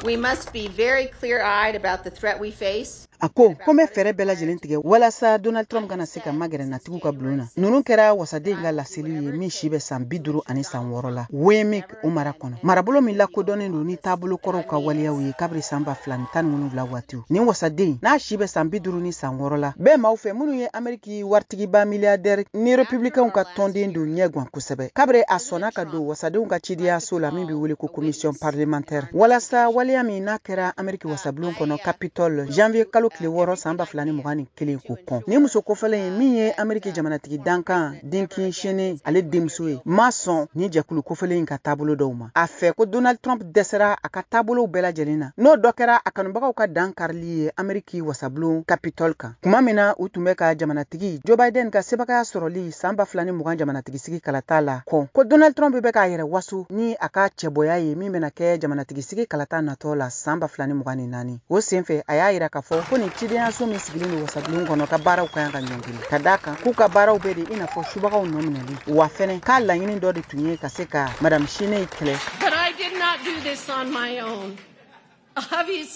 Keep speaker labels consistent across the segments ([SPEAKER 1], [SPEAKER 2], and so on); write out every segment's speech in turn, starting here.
[SPEAKER 1] We must be very clear-eyed about the threat we face.
[SPEAKER 2] A ko ko n bɛ fɛɛrɛ bɛɛ lajɛlen tigɛ walasa Donald Trump kana se ka magɛrɛ natigiw ka bulon na. Ninnu kɛra wasaden ka laseliw ye min si bɛ san 56 la Wyoming, o mara kɔnɔ, marabolo min lakodɔnnen don ni taabolo kɔrɔw ka waleyaw ye kabiri san 2017 waatiw. Nin wasaden n'a si bɛ san 56 la, bɛɛ maaw fɛ minnu ye Ameriki waritigiba milliardaire ni Républicainw ka tɔnden don ɲɛgwan kosɛbɛ, kabiri a sɔnna ka don wasadenw ka cidenyaso la min bɛ wele ko commission parlementaire, walasa waleya min n'a kɛra Ameriki wasabulon kɔnɔ Capitole janvier kalo tile 6 san 2021, k'o kɔn. Ni muso kofɔlen ye min ye Ameriki jamanatigi dankan Dick Cheney ale denmuso ye, ma sɔn ni jɛkulu kofɔlen in ka taabolo dɔw ma. A fɛ ko Donald Trump dɛsɛra a ka taabolow bɛɛ lajɛlen na, n'o dɔ kɛra a kanubagaw ka dan karili ye Ameriki wasabulon Capitole kan, kuma min na u tun bɛ ka jamanatigi Joe Biden ka sebagaya sɔrɔli san 2020 jamanatigi sigi kalata la kɔn. Ko Donald Trump bɛ k'a yɛrɛ waso ni a ka cɛbɔya ye min bɛna kɛ jamanatigi sigi kalata natɔ la san 2024. O senfɛ, a y'a yira k'a fɔ ko nin cidenyaso min sigilen don wasabulon kɔnɔ ka baaraw ka kan ka ɲɔngiri, ka d'a kan k'u ka baaraw bɛ de i n'a fɔ subagaw nɔ minɛli wa. Fɛnɛ k'a laɲini dɔ de tun ye ka se ka Madame Cheney kɛlɛ
[SPEAKER 1] But I did not do this on my own.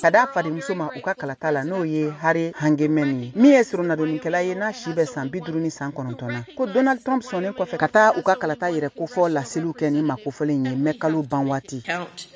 [SPEAKER 2] Ka da fadenmuso ma u ka kalata la, n'o ye Harry Hageman ye, min ye soronadonnikɛla ye n'a si bɛ san 59 na. Ko Donald Trump sɔnnen kɔfɛ ka taa u ka kalata yɛrɛ kofɔ laseliw kɛ ni ma kofɔlen ye mɛ kalo ban waati.
[SPEAKER 1] Count.